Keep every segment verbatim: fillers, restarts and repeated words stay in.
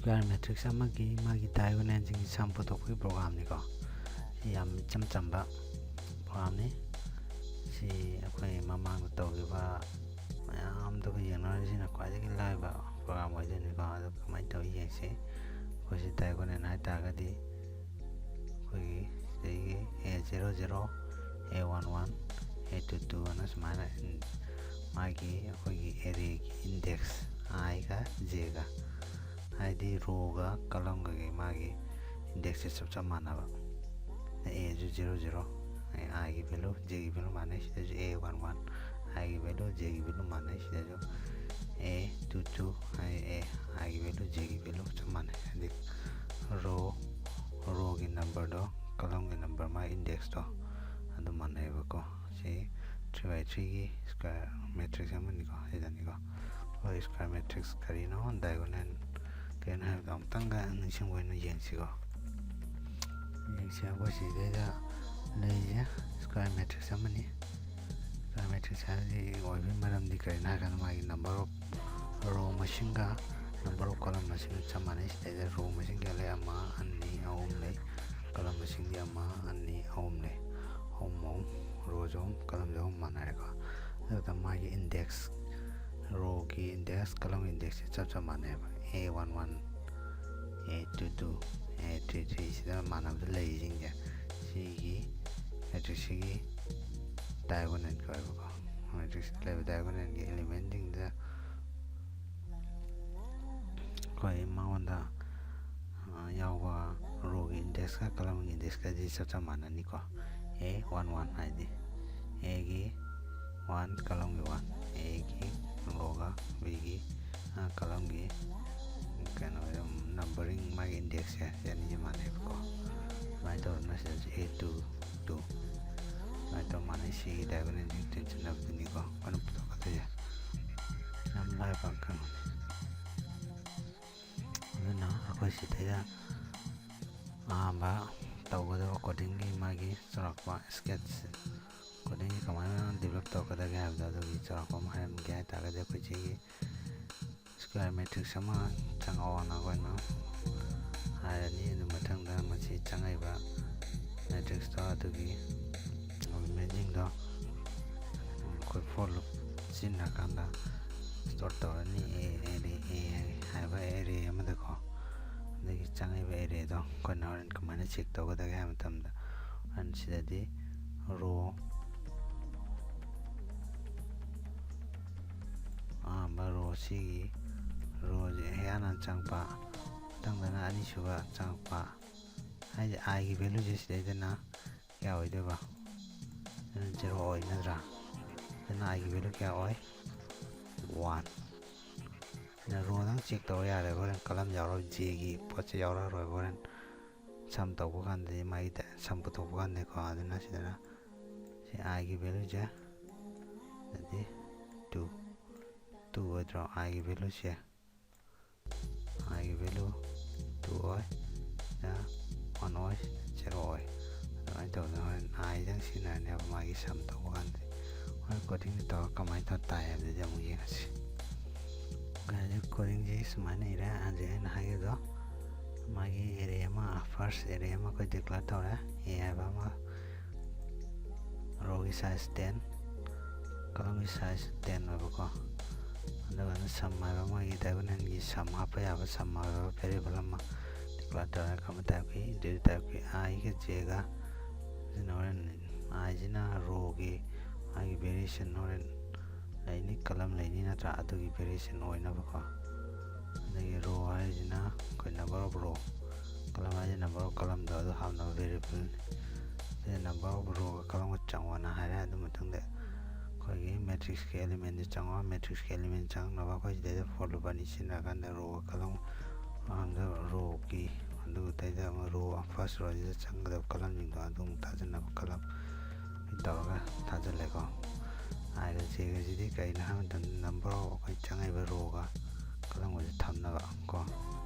Square matrix ꯑꯃꯒꯤ ꯃꯥꯒꯤ diagonalꯁꯤꯡ ꯁꯝ ꯄꯨꯊꯣꯛꯄꯒꯤ programꯅꯤꯀꯣ꯫ ꯁꯤ ꯌꯥꯝ ꯏꯆꯝ ꯆꯝꯕ programꯅꯤ꯫ ꯁꯤ ꯑꯩꯈꯣꯏ ꯃꯃꯥꯡꯗ ꯇꯧꯈꯤꯕ ꯃꯌꯥꯝꯗꯨꯒ ꯌꯦꯡꯅꯔꯗꯤ ꯁꯤꯅ ꯈ꯭ꯋꯥꯏꯗꯒꯤ ꯂꯥꯏꯕ program ꯑꯣꯏꯗꯣꯏꯅꯤꯀꯣ꯫ ꯑꯗꯨ ꯀꯃꯥꯏꯅ ꯇꯧꯏ ꯌꯦꯡꯁꯤ꯫ ꯑꯩꯈꯣꯏ ꯁꯤ diagonal ꯍꯥꯏ ꯇꯥꯔꯒꯗꯤ ꯑꯩꯈꯣꯏꯒꯤ ꯁꯤꯗꯒꯤ A zero zero, A one one, A two two ꯑꯅ ꯁꯨꯃꯥꯏꯅ ꯃꯥꯒꯤ ꯑꯩꯈꯣꯏꯒꯤ arrayꯒꯤ index iꯒ jꯒ, ꯍꯥꯏꯗꯤ rowꯒ columnꯒꯒꯤ ꯃꯥꯒꯤ indexꯁꯦ ꯆꯞ ꯆꯞ ꯃꯥꯟꯅꯕ꯫ Aꯁꯨ zero zero, iꯒꯤ value jꯒꯤ value ꯃꯥꯟꯅꯩ꯫ ꯁꯤꯗꯁꯨ A one one, iꯒꯤ value jꯒꯤ value ꯃꯥꯟꯅꯩ꯫ ꯁꯤꯗꯁꯨ A two two, iꯒꯤ value jꯒꯤ value ꯆꯞ ꯃꯥꯟꯅꯩ꯫ ꯍꯥꯏꯗꯤ row, rowꯒꯤ numberꯗꯣ columnꯒꯤ number, ꯃꯥꯒꯤ indexꯇꯣ ꯑꯗꯨ ꯃꯥꯟꯅꯩꯑꯕꯀꯣ꯫ ꯁꯤ three by threeꯒꯤ square matrix ꯑꯃꯅꯤꯀꯣ꯫ ꯁꯤꯗꯅꯤꯀꯣ ꯑꯩꯈꯣꯏ square matrix ꯀꯔꯤꯅꯣ, diagonal ꯀꯔꯤꯅꯣ ꯍꯥꯏꯕꯗꯣ ꯑꯃꯨꯛꯇꯪꯒ ꯅꯤꯡꯁꯤꯡꯕ ꯑꯣꯏꯅ ꯌꯦꯡꯁꯤꯀꯣ꯫ ꯌꯦꯡꯁꯤ꯫ ꯑꯩꯈꯣꯏ ꯁꯤꯗꯩꯗ ꯂꯩꯔꯤꯁꯦ square matrix ꯑꯃꯅꯤ꯫ Square matrix ꯍꯥꯏꯕꯁꯤ ꯑꯣꯏꯕꯒꯤ ꯃꯔꯝꯗꯤ ꯀꯔꯤꯅꯣ ꯍꯥꯏꯔꯀꯥꯟꯗ ꯃꯥꯒꯤ number of row ꯃꯁꯤꯡꯒ number of column ꯃꯁꯤꯡꯒ ꯆꯞ ꯃꯥꯟꯅꯩ꯫ ꯁꯤꯗꯩꯗ row ꯃꯁꯤꯡ ꯀꯌꯥ ꯂꯩ? ꯑꯃ, ꯑꯅꯤ, ꯑꯍꯨꯝ ꯂꯩ꯫ Column ꯃꯁꯤꯡꯗꯤ ꯑꯃ, ꯑꯅꯤ, ꯑꯍꯨꯝ ꯂꯩ꯫ ꯑꯍꯨꯝ, ꯑꯍꯨꯝ, rowꯁꯨ ꯑꯍꯨꯝ, columnꯁꯨ ꯑꯍꯨꯝ ꯃꯥꯟꯅꯔꯦꯀꯣ꯫ ꯑꯗꯨꯒ ꯃꯥꯒꯤ index, rowꯒꯤ index, columnꯒꯤ indexꯁꯦ ꯆꯞ ꯆꯞ ꯃꯥꯟꯅꯩꯕ꯫ A one one, A two two, A three three ꯁꯤꯗ ꯃꯥꯟꯅꯕꯗ ꯂꯩꯔꯤꯁꯤꯡꯁꯦ ꯁꯤꯒꯤ matrixꯁꯤꯒꯤ diagonal ꯀꯧꯋꯦꯕꯀꯣ꯫ Matrixꯇ ꯂꯩꯕ diagonalꯒꯤ elementꯁꯤꯡꯗ ꯑꯩꯈꯣꯏ ꯃꯉꯣꯟꯗ, ꯑ, ꯌꯥꯎꯕ rowꯒꯤ indexꯀ columnꯒꯤ indexꯀꯗꯤ ꯆꯞ ꯆꯞ ꯃꯥꯟꯅꯅꯤꯀꯣ꯫ A one one ꯍꯥꯏꯗꯤ Aꯒꯤ one, columnꯒꯤ one, Aꯒꯤ rowꯒ Bꯒꯤ, ꯑ, columnꯒꯤ ꯀꯩꯅꯣ, numbering, ꯃꯥꯒꯤ indexꯁꯦ ꯁꯤ ꯑꯅꯤꯁꯦ ꯃꯥꯟꯅꯩꯕꯀꯣ꯫ ꯑꯗꯨꯃꯥꯏꯅ ꯇꯧꯗꯅ ꯁꯤꯗꯁꯨ A two two ꯑꯗꯨꯃꯥꯏꯅ ꯇꯧ ꯃꯥꯟꯅꯩ꯫ ꯁꯤꯒꯤ diagonalꯁꯤꯡ ꯇꯦꯟꯁꯤꯟꯅꯕꯗꯨꯅꯤꯀꯣ ꯑꯩꯈꯣꯏꯅ ꯄꯨꯊꯣꯛꯀꯗꯣꯏꯁꯦ꯫ ꯌꯥꯝ ꯂꯥꯏꯕ ꯀꯩꯅꯣꯅꯤ꯫ ꯑꯗꯨꯅ ꯑꯩꯈꯣꯏ ꯁꯤꯗꯩꯗ ꯑꯍꯥꯟꯕ ꯇꯧꯒꯗꯕ codingꯒꯤ ꯃꯥꯒꯤ ꯆꯥꯎꯔꯥꯛꯄ sketch, codingꯁꯤ ꯀꯃꯥꯏꯅ develop ꯇꯧꯔꯛꯀꯗꯒꯦ ꯍꯥꯏꯕꯗꯣ ꯑꯗꯨꯒꯤ ꯆꯥꯎꯔꯥꯛꯄ ꯑꯃ ꯍꯥꯏꯔꯝꯒꯦ ꯍꯥꯏ ꯇꯥꯔꯒꯗꯤ ꯑꯩꯈꯣꯏ ꯁꯤꯒꯤ ꯁ꯭ꯀ꯭ꯋꯦꯔ ꯃꯦꯇ꯭ꯔꯤꯛꯁ ꯑꯃ ꯆꯪꯉꯛꯑꯣꯅ ꯑꯩꯈꯣꯏꯅ ꯍꯥꯏꯔꯅꯤ꯫ ꯑꯗꯨ ꯃꯊꯪꯗ ꯃꯁꯤ ꯆꯪꯉꯛꯏꯕ ꯃꯦꯇ꯭ꯔꯤꯛꯁꯇꯣ ꯑꯗꯨꯒꯤ ꯑꯦꯂꯤꯃꯦꯟꯁꯤꯡꯗꯣ ꯑꯩꯈꯣꯏ ꯐꯣꯔ ꯂꯨꯞ ꯁꯤꯖꯤꯟꯅꯔꯀꯥꯟꯗ ꯁ꯭ꯇꯣꯔ ꯇꯧꯔꯅꯤ꯫ ꯑꯦ ꯑꯦꯔꯦ ꯑꯦ ꯍꯥꯏꯕ ꯑꯦꯔꯦ ꯑꯃꯗꯀꯣ꯫ ꯑꯗꯒꯤ ꯆꯪꯉꯛꯏꯕ ꯑꯦꯔꯦꯗꯣ ꯑꯩꯈꯣꯏꯅ ꯍꯣꯔꯦꯟ ꯀꯃꯥꯏꯅ ꯆꯦꯛ ꯇꯧꯒꯗꯒꯦ ꯍꯥꯏꯕ ꯃꯇꯝꯗ, ꯍꯣꯔꯦꯟ ꯁꯤꯗꯗꯤ ꯔꯣ ꯑꯍꯥꯟꯕ ꯔꯣ ꯁꯤꯒꯤ ꯔꯣꯁꯦ ꯍꯦꯛ ꯍꯥꯟꯅ ꯆꯪꯉꯛꯄ, ꯃꯊꯪꯗꯅ ꯑꯅꯤꯁꯨꯕ ꯆꯪꯉꯛꯄ꯫ ꯍꯥꯏꯗꯤ ꯑꯥꯏꯒꯤ ꯚꯦꯂꯨꯁꯦ ꯁꯤꯗꯩꯗꯅ ꯀꯌꯥ ꯑꯣꯏꯗꯣꯏꯕ? ꯖꯦꯔꯣ ꯑꯣꯏ ꯅꯠꯇ꯭ꯔꯥ? ꯑꯗꯨꯅ ꯑꯥꯏꯒꯤ ꯚꯦꯂꯨ ꯀꯌꯥ ꯑꯣꯏ? ꯋꯥꯟ꯫ ꯑꯗꯨꯅ ꯔꯣꯗꯪ ꯆꯦꯛ ꯇꯧꯔ ꯌꯥꯔꯦ, ꯍꯣꯔꯦꯟ ꯀꯂꯝ ꯌꯥꯎꯔꯣꯏ, ꯖꯦꯒꯤ ꯄꯣꯠꯁꯦ ꯌꯥꯎꯔꯛꯑꯔꯣꯏ꯫ ꯍꯣꯔꯦꯟ ꯁꯝ ꯇꯧꯕ ꯀꯥꯟꯗꯗꯤ ꯃꯥꯒꯤ ꯁꯝ ꯄꯨꯊꯣꯛꯄ ꯀꯥꯟꯗꯀꯣ꯫ ꯑꯗꯨꯅ ꯁꯤꯗꯅ ꯁꯤ ꯑꯥꯏꯒꯤ ꯚꯦꯂꯨꯁꯦ ꯑꯗꯨꯗꯤ ꯇꯨ ꯇꯨ ꯑꯣꯏꯗ꯭ꯔꯣ ꯑꯥꯏꯒꯤ ꯚꯦꯂꯨꯁꯦ? ꯑꯥꯏꯒꯤ ꯚꯦꯂꯨ ꯇꯨ ꯑꯣꯏ, ꯋꯥꯟ ꯑꯣꯏ, ꯖꯦꯔꯣ ꯑꯣꯏ꯫ ꯑꯗꯨꯃꯥꯏꯅ ꯇꯧꯗꯅ ꯍꯣꯔꯦꯟ ꯑꯥꯏꯗꯪ ꯁꯤꯖꯤꯟꯅꯔꯅꯦꯕ ꯃꯥꯒꯤ ꯁꯝ ꯇꯧꯕ ꯀꯥꯟꯗꯗꯤ꯫ ꯍꯣꯔꯦꯟ ꯀꯣꯗꯤꯡꯗ ꯇꯧꯔꯒ ꯀꯃꯥꯏꯅ ꯇꯧꯔ ꯇꯥꯏ ꯍꯥꯏꯕꯗꯨꯗꯤ ꯑꯃꯨꯛ ꯌꯦꯡꯉꯁꯤ꯫ ꯍꯧꯖꯤꯛ ꯀꯣꯗꯤꯡꯁꯤ ꯁꯨꯃꯥꯏꯅ ꯏꯔꯦ꯫ ꯍꯧꯖꯤꯛ ꯑꯩꯅ ꯍꯥꯏꯈꯤꯕꯗꯣ, ꯃꯥꯒꯤ ꯑꯦꯔꯦ ꯑꯃ, ꯐꯥꯔꯁ ꯑꯦꯔꯦ ꯑꯃ ꯑꯩꯈꯣꯏ ꯗꯤꯀ꯭ꯂꯦꯌꯔ ꯇꯧꯔꯦ꯫ ꯑꯦ ꯍꯥꯏꯕ ꯑꯃ, ꯔꯣꯒꯤ ꯁꯥꯏꯖ ꯇꯦꯟ, ꯀꯂꯝꯒꯤ ꯁꯥꯏꯖ ꯇꯦꯟ ꯑꯣꯏꯕꯀꯣ꯫ ꯑꯗꯨꯒ ꯁꯝ ꯍꯥꯏꯕ ꯃꯣꯏꯒꯤ ꯗꯥꯏꯒꯣꯅꯦꯜꯒꯤ ꯁꯝ ꯍꯥꯞꯄ ꯌꯥꯕ ꯁꯝ ꯍꯥꯏꯕ ꯚꯦꯔꯤꯌꯦꯕꯜ ꯑꯃ ꯗꯤꯀ꯭ꯂꯦꯌꯔ ꯇꯧꯔꯦ꯫ ꯀꯔꯝꯕ ꯇꯥꯏꯞꯀꯤ? ꯏꯟꯇꯤꯖꯔ ꯇꯥꯏꯞꯀꯤ ꯑꯥꯏꯒ ꯖꯦꯒ꯫ ꯑꯗꯨꯅ ꯍꯣꯔꯦꯟ ꯑꯥꯏꯁꯤꯅ ꯔꯣꯒꯤ ꯃꯥꯒꯤ ꯚꯦꯔꯤꯌꯦꯁꯟ ꯍꯣꯔꯦꯟ ꯂꯩꯅꯤ, ꯀꯂꯝ ꯂꯩꯅꯤ ꯅꯠꯇ꯭ꯔꯥ? ꯑꯗꯨꯒꯤ ꯚꯦꯔꯤꯌꯦꯁꯟ ꯑꯣꯏꯅꯕꯀꯣ꯫ ꯑꯗꯒꯤ ꯔꯣ ꯍꯥꯏꯔꯤꯁꯤꯅ ꯑꯩꯈꯣꯏ ꯅꯝꯕꯔ ꯑꯣꯐ ꯔꯣ, ꯀꯂꯝ ꯍꯥꯏꯁꯦ ꯅꯝꯕꯔ ꯑꯣꯐ ꯀꯂꯝꯗꯣ ꯑꯗꯨ ꯍꯥꯞꯅꯕ ꯚꯦꯔꯤꯌꯦꯕꯜꯅꯤ꯫ ꯁꯤꯗ ꯅꯝꯕꯔ ꯑꯣꯐ ꯔꯣꯒ ꯀꯂꯝꯒ ꯆꯪꯉꯣꯅ ꯍꯥꯏꯔꯦ꯫ ꯑꯗꯨ ꯃꯇꯨꯡꯗ ꯑꯩꯈꯣꯏꯒꯤ ꯃꯦꯇ꯭ꯔꯤꯛꯁꯀꯤ ꯑꯦꯂꯤꯃꯦꯟꯁꯦ ꯆꯪꯉꯣ꯫ ꯃꯦꯇ꯭ꯔꯤꯛꯁꯀꯤ ꯑꯦꯂꯤꯃꯦꯟ ꯆꯪꯅꯕ ꯑꯩꯈꯣꯏ ꯁꯤꯗꯩꯗ ꯐꯣꯔ ꯂꯨꯞ ꯑꯅꯤ ꯁꯤꯖꯤꯟꯅꯔꯀꯥꯟꯗ ꯔꯣꯒ ꯀꯂꯝ, ꯑꯍꯥꯟꯕꯗ ꯔꯣꯒꯤ, ꯑꯗꯨꯗꯩꯗ ꯑꯃ ꯔꯣ, ꯐꯥꯔꯁ ꯔꯣꯁꯤꯗ ꯆꯪꯒꯗꯕ ꯀꯂꯝꯁꯤꯡꯗꯣ ꯑꯗꯨ ꯑꯃꯨꯛ ꯊꯥꯖꯤꯟꯅꯕ ꯀꯂꯝ ꯇꯧꯔꯒ ꯊꯥꯖꯤꯜꯂꯦꯀꯣ꯫ ꯑꯥꯏꯒ ꯖꯦꯒꯁꯤꯗꯤ ꯀꯩꯅꯣ ꯍꯥꯏꯕ ꯃꯇꯝꯗ ꯅꯝꯕꯔ ꯑꯣꯐ ꯑꯩꯈꯣꯏ ꯆꯪꯉꯛꯏꯕ ꯔꯣꯒ ꯀꯂꯝꯒꯁꯦ ꯊꯝꯅꯕ ꯀꯣ꯫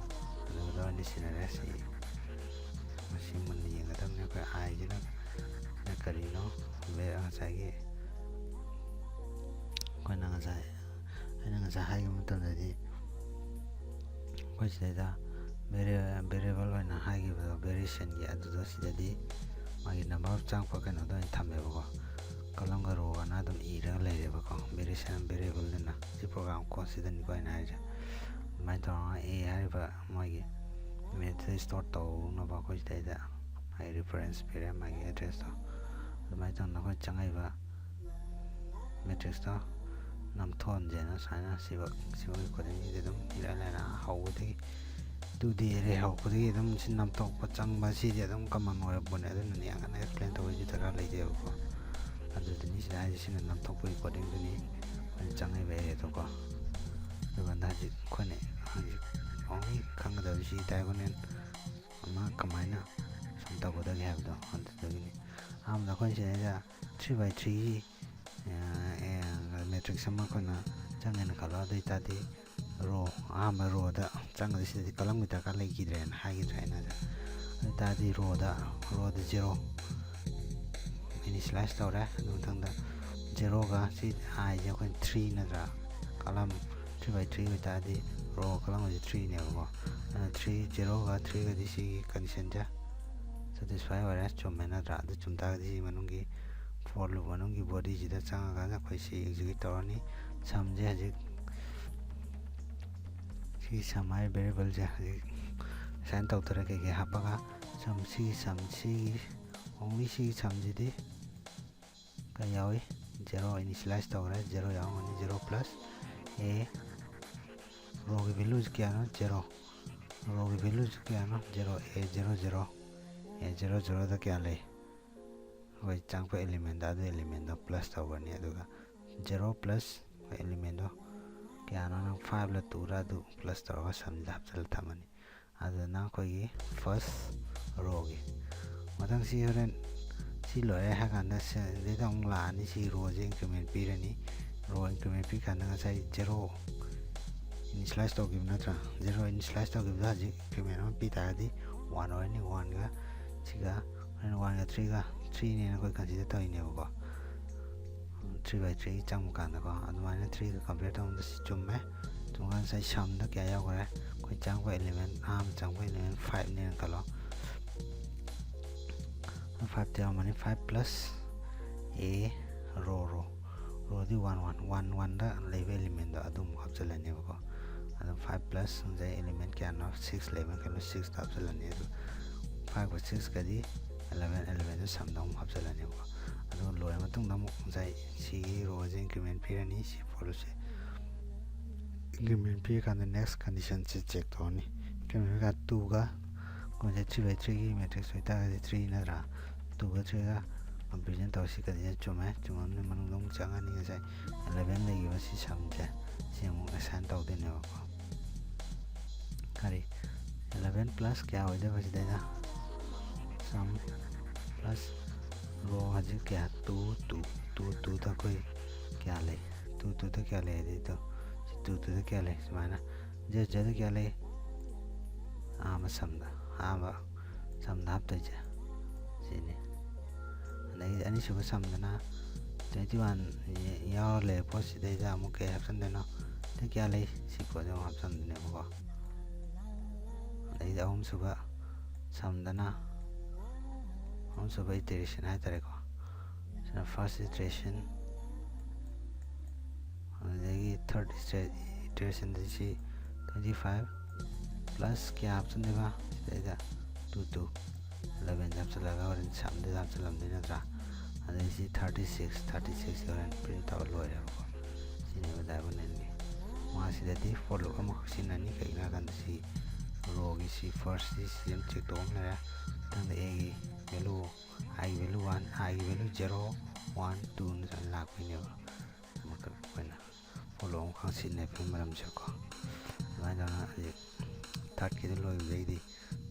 ꯑꯗꯨꯒ ꯂꯣꯏꯅ ꯁꯤꯖꯤꯟꯅꯔꯦ꯫ ꯁꯤ ꯃꯁꯤ ꯃꯨꯟꯅ ꯌꯦꯡꯒꯗꯕꯅꯤ꯫ ꯑꯩꯈꯣꯏ ꯑꯥꯏꯁꯤꯅ ꯀꯔꯤꯅꯣ? ꯉꯁꯥꯏꯒꯤ ꯑꯩꯈꯣꯏꯅ ꯉꯁꯥꯏ, ꯑꯩꯅ ꯉꯁꯥꯏ ꯍꯥꯏꯈꯤꯕ ꯃꯇꯝꯗꯗꯤ ꯑꯩꯈꯣꯏ ꯁꯤꯗꯩꯗ variable ꯑꯣꯏꯅ ꯍꯥꯏꯈꯤꯕꯗꯣ variationꯒꯤ, ꯑꯗꯨꯗꯣ ꯁꯤꯗꯗꯤ ꯃꯥꯒꯤ number of ꯆꯪꯉꯛꯄ ꯀꯩꯅꯣꯗꯣ ꯑꯣꯏꯅ ꯊꯝꯃꯦꯕꯀꯣ꯫ Columnꯒ rowꯒꯅ ꯑꯗꯨꯝ ꯏꯔꯒ ꯂꯩꯔꯦꯕꯀꯣ, variation variableꯗꯨꯅ꯫ ꯁꯤ program codeꯁꯤꯗꯅꯤꯀꯣ ꯑꯩꯅ ꯍꯥꯏꯔꯤꯁꯦ꯫ ꯑꯗꯨꯃꯥꯏꯅ ꯇꯧꯔꯒ A ꯍꯥꯏꯔꯤꯕ ꯃꯣꯏꯒꯤ imageꯁꯦ store ꯇꯧꯅꯕ ꯑꯩꯈꯣꯏ ꯁꯤꯗꯩꯗ ꯑꯩ reference ꯄꯤꯔꯦ, ꯃꯥꯒꯤ addressꯇꯣ꯫ ꯑꯗꯨꯃꯥꯏꯅ ꯇꯧꯗꯅ ꯑꯩꯈꯣꯏ ꯆꯪꯉꯛꯏꯕ matrixꯇꯣ ꯅꯝꯊꯣꯛꯍꯟꯁꯦꯅ ꯁꯨꯃꯥꯏꯅ ꯁꯤꯕ, ꯁꯤꯕꯒꯤ codingꯁꯤꯗꯤ ꯑꯗꯨꯝ ꯏꯔꯥꯏ ꯂꯥꯏꯅ ꯍꯧꯕꯗꯒꯤ two D array ꯍꯧꯔꯛꯄꯗꯒꯤ ꯑꯗꯨꯝ ꯁꯤ ꯅꯝꯊꯣꯛꯄ ꯆꯪꯕ ꯁꯤꯗꯤ ꯑꯗꯨꯝ common ꯑꯣꯏꯕ ꯄꯣꯠꯅꯤ꯫ ꯑꯗꯨꯅꯅꯦ ꯌꯥꯝ ꯀꯟꯅ explain ꯇꯧꯕꯒꯤ ꯗꯔꯀꯥꯔ ꯂꯩꯇꯦꯕꯀꯣ꯫ ꯑꯗꯨꯗꯨꯅꯤ ꯁꯤꯗ ꯍꯥꯏꯁꯦ, ꯁꯤꯅ ꯅꯝꯊꯣꯛꯄꯒꯤ codingꯗꯨꯅꯤ ꯑꯩꯈꯣꯏꯅ ꯆꯪꯉꯛꯏꯕ areaꯗꯣꯀꯣ꯫ ꯑꯗꯨꯀꯥꯟꯗ ꯍꯧꯖꯤꯛ ꯑꯩꯈꯣꯏꯅ ꯍꯧꯖꯤꯛ only ꯈꯪꯒꯗꯕꯁꯤ diagonal ꯑꯃ ꯀꯃꯥꯏꯅ ꯁꯨꯝ ꯇꯧꯒꯗꯒꯦ ꯍꯥꯏꯕꯗꯣ ꯑꯗꯨꯗꯒꯤꯅꯤ꯫ ꯑꯍꯥꯟꯕꯗ ꯑꯩꯈꯣꯏꯅ ꯁꯤꯗꯩꯗ three by threeꯒꯤ matrix ꯑꯃ ꯑꯩꯈꯣꯏꯅ ꯆꯪꯉꯦꯅ ꯈꯜꯂꯣ꯫ ꯑꯗꯨ ꯑꯣꯏꯇꯥꯔꯗꯤ row, ꯑꯍꯥꯟꯕ rowꯗ ꯆꯪꯉꯗꯤ ꯁꯤꯗꯗꯤ columnꯒꯤ ꯗꯔꯀꯥꯔ ꯂꯩꯈꯤꯗ꯭ꯔꯦꯅ ꯍꯥꯏꯈꯤꯗ꯭ꯔꯦ ꯑꯩꯅ ꯍꯧꯖꯤꯛ꯫ ꯑꯗꯨ ꯑꯣꯏꯇꯥꯔꯗꯤ rowꯗ, rowꯗ zero initialize ꯇꯧꯔꯦ꯫ ꯑꯗꯨ ꯃꯊꯪꯗ zeroꯒ ꯁꯤ iꯁꯦ ꯑꯩꯈꯣꯏꯅ three ꯅꯠꯇ꯭ꯔꯥ? Column three by three ꯑꯣꯏꯇꯥꯔꯗꯤ row column ꯑꯁꯤ threeꯅꯦꯕꯀꯣ꯫ ꯑꯗꯨꯅ three, zeroꯒ threeꯒꯗꯤ ꯁꯤꯒꯤ conditionꯁꯦ satisfy ꯑꯣꯏꯔꯦ, ꯆꯨꯝꯃꯦ ꯅꯠꯇ꯭ꯔꯥ? ꯑꯗꯨ ꯆꯨꯝ ꯇꯥꯔꯒꯗꯤ ꯁꯤ ꯃꯅꯨꯡꯒꯤ for loop ꯃꯅꯨꯡꯒꯤ bodyꯁꯤꯗ ꯆꯪꯉꯀꯥꯟꯗ ꯑꯩꯈꯣꯏ ꯁꯤ execute ꯇꯧꯔꯅꯤ꯫ Sumꯁꯦ ꯍꯧꯖꯤꯛ ꯁꯤ sum ꯍꯥꯏꯔꯤꯕ variableꯁꯦ ꯍꯧꯖꯤꯛ assign ꯇꯧꯗꯣꯔꯦ, ꯀꯩꯀꯩ ꯍꯥꯞꯄꯒ꯫ Sum, ꯁꯤꯒꯤ sum, ꯁꯤꯒꯤ, only ꯁꯤꯒꯤ sumꯁꯤꯗꯤ ꯀꯩ ꯌꯥꯎꯏ? Zero initialize ꯇꯧꯈ꯭ꯔꯦ, zero ꯌꯥꯎꯔꯝꯒꯅꯤ꯫ Zero plus A, rowꯒꯤ valueꯁꯤ ꯀꯌꯥꯅꯣ? Zero꯫ Rowꯒꯤ valueꯁꯤ ꯀꯌꯥꯅꯣ? Zero꯫ A zero zero, A zero zeroꯗ ꯀꯌꯥ ꯂꯩ? ꯑꯩꯈꯣꯏ ꯆꯪꯉꯛꯄ elementꯗ ꯑꯗꯨ elementꯗꯣ plus ꯇꯧꯈ꯭ꯔꯅꯤ꯫ ꯑꯗꯨꯒ zero plus elementꯗꯣ ꯀꯌꯥꯅꯣ, ꯅꯪ fiveꯂ twoꯔ ꯑꯗꯨ plus ꯇꯧꯔꯒ sumꯁꯤꯗ ꯍꯥꯞꯆꯤꯜꯂ ꯊꯝꯃꯅꯤ꯫ ꯑꯗꯨꯅ ꯑꯩꯈꯣꯏꯒꯤ first rowꯒꯤ꯫ ꯃꯊꯪ ꯁꯤ ꯍꯣꯔꯦꯟ ꯁꯤ ꯂꯣꯏꯔꯦ ꯍꯥꯏ ꯀꯥꯟꯗ ꯁꯤꯗꯩꯗ ꯑꯃꯨꯛ ꯂꯥꯛꯑꯅꯤ꯫ ꯁꯤ rowꯁꯦ increment ꯄꯤꯔꯅꯤ꯫ Row increment ꯄꯤ ꯀꯥꯟꯗ ꯉꯁꯥꯏ zero initialize ꯇꯧꯈꯤꯕ ꯅꯠꯇ꯭ꯔꯥ? Zero initialize ꯇꯧꯈꯤꯕꯗ ꯍꯧꯖꯤꯛ increment ꯑꯃ ꯄꯤ ꯇꯥꯔꯒꯗꯤ one ꯑꯣꯏꯔꯅꯤ꯫ Oneꯒ ꯁꯤꯒ ꯍꯣꯔꯦꯟ oneꯒ threeꯒ, threeꯅꯦꯅ ꯑꯩꯈꯣꯏ consider ꯇꯧꯔꯤꯅꯦꯕꯀꯣ꯫ Three by three ꯆꯪꯕ ꯀꯥꯟꯗꯀꯣ, ꯑꯗꯨꯃꯥꯏꯅ threeꯒ compare ꯇꯧꯕꯗ ꯁꯤ ꯆꯨꯝꯃꯦ꯫ ꯉꯁꯥꯏ ꯁꯝꯗ ꯀꯌꯥ ꯌꯥꯎꯈ꯭ꯔꯦ? ꯑꯩꯈꯣꯏ ꯆꯪꯉꯛꯄ element, ꯑꯍꯥꯟꯕ ꯆꯪꯉꯛꯄ element five ꯅꯦꯅ ꯈꯜꯂꯣ꯫ Five ꯇ ꯌꯥꯎꯔꯝꯃꯅꯤ, five plus a row, row, row D one, one, one, one ꯗ ꯂꯩꯕ element ꯗꯣ ꯑꯗꯨꯝ ꯍꯥꯞꯆꯤꯜꯂꯅꯦꯕꯀꯣ꯫ ꯑꯗꯨꯝ five plus ꯉꯁꯥꯏ element ꯀꯌꯥꯅꯣ, six ꯂꯩꯕꯅ ꯈꯜꯂꯣ, six ꯇ ꯍꯥꯞꯆꯤꯜꯂꯅꯤ꯫ ꯑꯗꯨ five ꯒ six ꯀꯗꯤ eleven, eleven ꯗ ꯁꯝꯗ ꯑꯃꯨꯛ ꯍꯥꯞꯆꯤꯜꯂꯅꯦꯕꯀꯣ꯫ ꯑꯗꯨꯒ ꯂꯣꯏꯔ ꯃꯇꯨꯡꯗ ꯑꯃꯨꯛ ꯉꯁꯥꯏ ꯁꯤꯒꯤ row ꯁꯦ increment ꯄꯤꯔꯅꯤ, ꯁꯤ for loop say increment ꯄꯤꯔꯀꯥꯟꯗ next condition say check ꯇꯧꯔꯅꯤ꯫ Increment ꯄꯤꯔꯀꯥꯟꯗ two ꯒ, ꯑꯩꯈꯣꯏꯁꯦ three by three ꯒꯤ matrix ꯑꯣꯏꯇꯥꯔꯒꯗꯤ three ꯅꯠꯇ꯭ꯔꯥ? Two ꯒ three ꯒ comparison ꯇꯧꯔꯁꯤ, condition ꯆꯨꯝꯃꯦ꯫ ꯆꯨꯝꯃꯝꯅꯤ, ꯃꯅꯨꯡꯗ ꯑꯃꯨꯛ ꯆꯪꯉꯅꯤ꯫ ꯉꯁꯥꯏ eleven ꯂꯩꯈꯤꯕ ꯁꯤ ꯁꯝꯁꯦ, ꯁꯤ ꯑꯃꯨꯛ assign ꯇꯧꯗꯣꯏꯅꯦꯕꯀꯣ꯫ ꯀꯔꯤ? Eleven plus ꯀꯌꯥ ꯑꯣꯏꯗꯣꯏꯕ ꯁꯤꯗꯩꯗ? Sum plus row ꯍꯧꯖꯤꯛ ꯀꯌꯥ? Two, two, two, two ꯗ ꯑꯩꯈꯣꯏ ꯀꯌꯥ ꯂꯩ? Two, two ꯗ ꯀꯌꯥ ꯂꯩ ꯍꯥꯏꯗꯤ? Two, two, two ꯗ ꯀꯌꯥ ꯂꯩ? ꯁꯨꯃꯥꯏꯅ zero, zero ꯗ ꯀꯌꯥ ꯂꯩ? ꯑꯍꯥꯟꯕ ꯁꯝꯗ, ꯑꯍꯥꯟꯕ ꯁꯝꯗ ꯍꯥꯞꯇꯣꯏꯁꯦ ꯁꯤꯅꯤ꯫ ꯑꯗꯒꯤ ꯑꯅꯤꯁꯨꯕ ꯁꯝꯗꯅ twenty one ꯌꯥꯎꯔ ꯂꯩꯔꯦ ꯄꯣꯠꯁꯤꯗꯩꯗ ꯑꯃꯨꯛ ꯀꯩ ꯍꯥꯞꯆꯤꯟꯗꯣꯏꯅꯣ? ꯁꯤ ꯀꯌꯥ ꯂꯩ? ꯁꯤ ꯄꯣꯠꯁꯦ ꯑꯃꯨꯛ ꯍꯥꯞꯆꯤꯟꯗꯣꯏꯅꯦꯕꯀꯣ꯫ ꯑꯗꯩꯗꯤ ꯑꯍꯨꯝꯁꯨꯕ ꯁꯝꯗꯅ, ꯑꯍꯨꯝꯁꯨꯕ iteration ꯍꯥꯏꯇꯥꯔꯦꯀꯣ꯫ ꯁꯤꯅ first iteration, ꯑꯗꯨꯗꯒꯤ third iteration ꯗꯤ ꯁꯤ twenty five plus ꯀꯌꯥ ꯍꯥꯞꯆꯤꯟꯗꯣꯏꯕ? ꯁꯤꯗꯩꯗ two, two, eleven ꯍꯥꯞꯆꯤꯜꯂꯒ ꯍꯣꯔꯦꯟ ꯁꯝꯗꯨꯗ ꯍꯥꯞꯆꯤꯜꯂꯝꯗꯣꯏ ꯅꯠꯇ꯭ꯔꯥ? ꯑꯗꯩ ꯁꯤ thirty six, thirty six ꯍꯣꯔꯦꯟ print ꯇꯧꯔ ꯂꯣꯏꯔꯦꯕꯀꯣ꯫ ꯁꯤꯅꯦꯕ diagonal ꯒꯤ꯫ ꯃꯥꯁꯤꯗꯗꯤ for loop ꯑꯃꯈꯛ ꯁꯤꯖꯤꯟꯅꯅꯤ꯫ ꯀꯩꯒꯤꯅꯣ ꯍꯥꯏ ꯀꯥꯟꯗ ꯁꯤ row ꯒꯤ ꯁꯤ first ꯁꯤ ꯁꯤ ꯑꯃ check ꯇꯧꯕ ꯑꯃ ꯂꯩꯔꯦ꯫ ꯃꯊꯪꯗ a ꯒꯤ value, i ꯒꯤ value one, i ꯒꯤ value zero, one, two ꯅ ꯁꯨꯃꯥꯏꯅ ꯂꯥꯛꯄꯩꯅꯦꯕ꯫ ꯑꯃꯈꯛ ꯑꯩꯈꯣꯏꯅ for loop ꯑꯃꯈꯛ ꯁꯤꯖꯤꯟꯅꯕꯒꯤ ꯃꯔꯝꯁꯦꯀꯣ꯫ ꯑꯗꯨꯃꯥꯏꯅ ꯇꯧꯗꯅ ꯍꯧꯖꯤꯛ third ꯀꯤꯗꯨ ꯂꯣꯏꯕꯗꯩꯗꯤ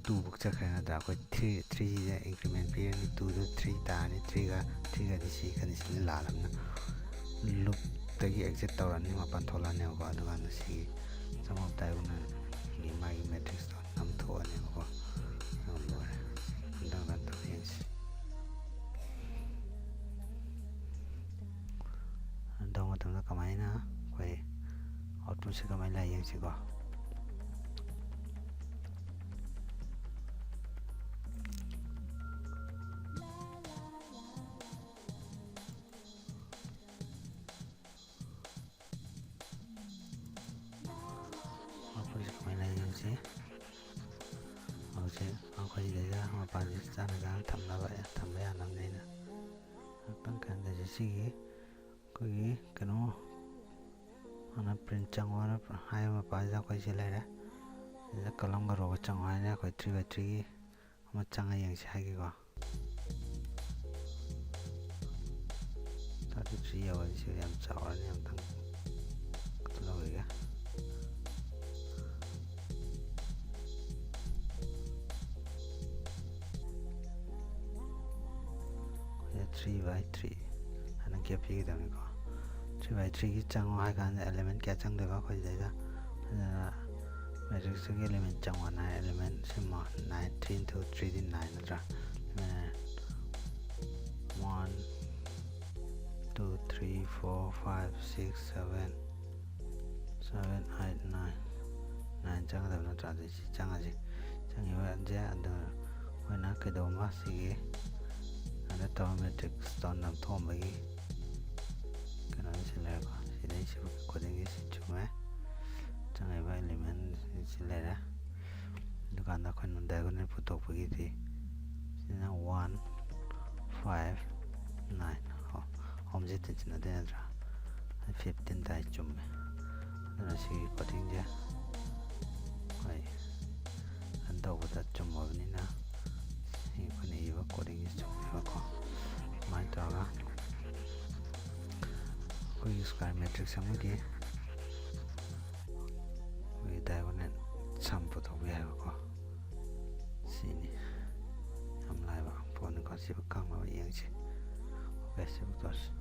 two ꯐꯧ ꯆꯠꯈ꯭ꯔꯦ ꯅꯠꯇ꯭ꯔꯥ? ꯑꯩꯈꯣꯏ three, three ꯁꯤꯗ increment ꯄꯤꯔꯅꯤ, two ꯗꯨ three ꯇꯥꯔꯅꯤ, three ꯒ, three ꯒꯗꯤ ꯁꯤ condition ꯁꯤ ꯂꯥꯜꯂꯕꯅꯤꯅ loop ꯇꯒꯤ exit ꯇꯧꯔꯅꯤ, ꯃꯄꯥꯟ ꯊꯣꯛꯂꯛꯑꯅꯦꯕꯀꯣ꯫ ꯑꯗꯨꯀꯥꯟꯗ ꯁꯤꯒꯤ sum of diagonal ꯒꯤ ꯃꯥꯒꯤ matrix ꯇꯣ ꯅꯝꯊꯣꯛꯑꯅꯦꯕꯀꯣ꯫ ꯑꯗꯨꯝ ꯂꯣꯏꯔꯦ꯫ ꯑꯗꯨꯝ run ꯇꯧꯔ ꯌꯦꯡꯁꯤ꯫ Run ꯇꯧꯕ ꯃꯇꯝꯗ ꯀꯃꯥꯏꯅ ꯑꯩꯈꯣꯏ ꯄꯨꯟꯁꯤ ꯀꯃꯥꯏꯅ ꯂꯥꯛꯏ ꯌꯦꯡꯁꯤꯀꯣ꯫ ꯃꯈꯣꯏꯁꯦ ꯀꯃꯥꯏꯅ ꯂꯩ ꯌꯦꯡꯁꯤ꯫ ꯍꯧꯖꯤꯛ ꯑꯩꯈꯣꯏ ꯁꯤꯗꯩꯗ ꯃꯄꯥꯟꯁꯤ ꯆꯥꯅ ꯆꯥꯅ ꯊꯝꯅꯕ, ꯊꯝꯕ ꯌꯥꯅꯕꯅꯦꯅ ꯉꯥꯛꯇꯪ ꯀꯥꯟꯗꯁꯦ ꯁꯤꯒꯤ ꯑꯩꯈꯣꯏꯒꯤ ꯀꯩꯅꯣ ꯍꯥꯟꯅ print ꯆꯪꯉꯣ ꯍꯥꯏꯕ ꯃꯄꯥꯁꯤꯗ ꯑꯩꯈꯣꯏ ꯁꯤ ꯂꯩꯔꯦ꯫ ꯁꯤꯗ column ꯒ row ꯒ ꯆꯪꯉꯣ ꯍꯥꯏꯅ ꯑꯩꯈꯣꯏ three by three ꯒꯤ ꯑꯃ ꯆꯪꯉ ꯌꯦꯡꯁꯤ ꯍꯥꯏꯒꯦꯀꯣ꯫ Thirty three ꯌꯧꯔꯅꯤ, ꯁꯤ ꯌꯥꯝ ꯆꯥꯎꯔꯅꯤ, ꯑꯝꯇꯪ ꯂꯧꯈꯤꯒꯦ꯫ ꯑꯩꯈꯣꯏꯅ three by three ꯍꯥꯏꯅ gap ꯄꯤꯒꯗꯕꯅꯤꯀꯣ꯫ Three by three ꯒꯤ ꯆꯪꯉꯣ ꯍꯥꯏ ꯀꯥꯟꯗ element ꯀꯌꯥ ꯆꯪꯗꯣꯏꯕ ꯑꯩꯈꯣꯏ ꯁꯤꯗꯩꯗ? ꯑꯗꯨꯅ matrix ꯇꯨꯒꯤ element ꯆꯪꯉꯣ ꯍꯥꯏ, element ꯁꯤꯃ nine, three into three ꯗꯤ nine ꯅꯠꯇ꯭ꯔꯥ? One, two, three, four, five, six, seven, seven, eight, nine, nine ꯆꯪꯒꯗꯕ ꯅꯠꯇ꯭ꯔꯥ? ꯑꯗꯨꯗꯤ ꯁꯤ ꯆꯪꯉꯁꯤ꯫ ꯆꯪꯉꯤꯕꯁꯦ ꯑꯗꯨ ꯑꯩꯈꯣꯏꯅ ꯀꯩꯗꯧꯕ ꯁꯤꯒꯤ ꯑꯗ ꯇꯧꯔ matrix ꯇꯧ ꯅꯝꯊꯣꯛꯑꯝꯕꯒꯤ ꯀꯩꯅꯣꯁꯤ ꯂꯩꯔꯦꯀꯣ꯫ ꯁꯤꯗꯩ ꯁꯤ ꯈꯨꯗꯤꯡꯒꯤ ꯁꯤ ꯆꯨꯝꯃꯦ꯫ ꯆꯪꯉꯤꯕ element ꯁꯤ ꯂꯩꯔꯦ꯫ ꯑꯗꯨꯀꯥꯟꯗ ꯑꯩꯈꯣꯏꯅ diagonal ꯄꯨꯊꯣꯛꯄꯒꯤꯗꯤ ꯁꯤꯅ one, five, nine, ꯑꯣ, ꯑꯍꯨꯝꯁꯦ ꯇꯤꯟꯁꯤꯟꯅꯗꯣꯏ ꯅꯠꯇ꯭ꯔꯥ? Fifteen ꯇꯥꯏ, ꯆꯨꯝꯃꯦ꯫ ꯑꯗꯨꯅ ꯁꯤꯒꯤ coding ꯁꯦ ꯑꯩꯈꯣꯏ run ꯇꯧꯕꯗ ꯆꯨꯝꯃꯕꯅꯤꯅ ꯁꯤ ꯑꯩꯈꯣꯏꯅ ꯏꯕ coding ꯁꯦ ꯆꯨꯝꯃꯦꯕꯀꯣ꯫ ꯑꯗꯨꯃꯥꯏꯅ ꯇꯧꯔꯒ ꯑꯩꯈꯣꯏꯒꯤ square matrix ꯑꯃꯒꯤ ꯑꯩꯈꯣꯏꯒꯤ diagonal sum ꯄꯨꯊꯣꯛꯄ ꯌꯥꯏꯕꯀꯣ꯫ ꯁꯤꯅꯤ꯫ ꯌꯥꯝ ꯂꯥꯏꯕ ꯄꯣꯠꯅꯤꯀꯣ꯫ ꯁꯤꯕꯨ ꯈꯪꯅꯕ ꯌꯦꯡꯁꯤ꯫ Okay, ꯁꯤꯕꯨ ꯇꯧꯔꯁꯤ꯫